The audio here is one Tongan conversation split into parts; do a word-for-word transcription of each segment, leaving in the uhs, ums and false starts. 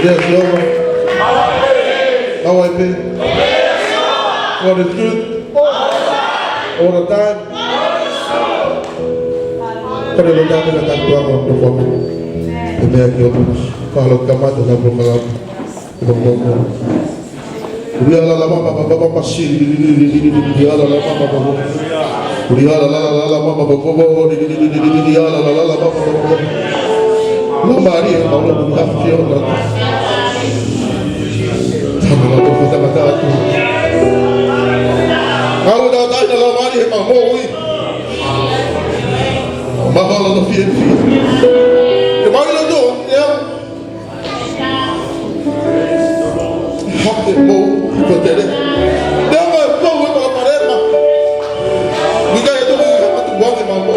Yes, Lord. How I pay. God is good. All the time. Kore lo tame na katuanga o toko. Te mea ki o toko. Kalo kamata na pokalapu. Uli ala la mama baba masi. Uli ala la mama baba. Uli ala la la la mama baba. Uli ala la la la mama baba. Lo mari e malu ni afiona. Tama la toko tama tatu. Au da da la mari e mamoui. Mahalo no fie fie. Ke mai lo do. Hake mo ko tele. Neva e pau e maka parema. Nika e tuku i haka tu wange ma mo.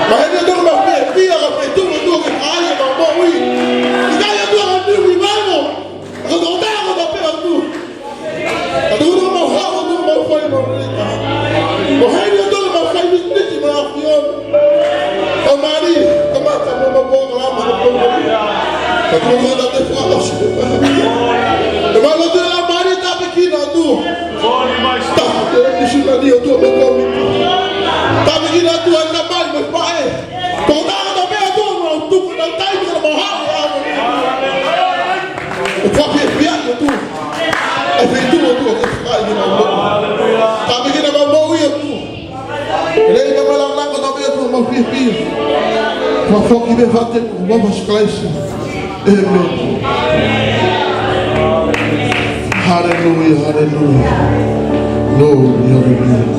Ma hene tuku ma pe pia ka pe tuku tuku ke ai ma mo ui. Nika e tuku a tu i mai mo. Ka tō tā ko tā pea tu. Ka tuku tuku mau hao tuku mau fai mau rita. Mo hene tuku mau fai mi tiki ma afiona. ʻA Mari, kamata mo ma pōkalama, mo pōkalama. Ka tuku tuku ta te fakaʻosi. Te ma lotu ʻa Mari, tāpuekina atu. Taha te misinali ʻo tuʻa mo kōmiti. Tāpuekina atu ʻa e tamai mo e faʻē. Tō taha ta pea atu mo tuku na taimi ka na mahalo ʻa mo. ʻO fakafiefia atu. ʻA e feituʻu atu ʻo te fakaʻi ni ma mo. Tāpuekina ma mo ia atu. Lei ka malanako na mea tuʻa mau fiefia. Fakafoki me fate mo Mama Kalaisi. ʻĒmeni. Haleluia, haleluia. Glory, haleluia.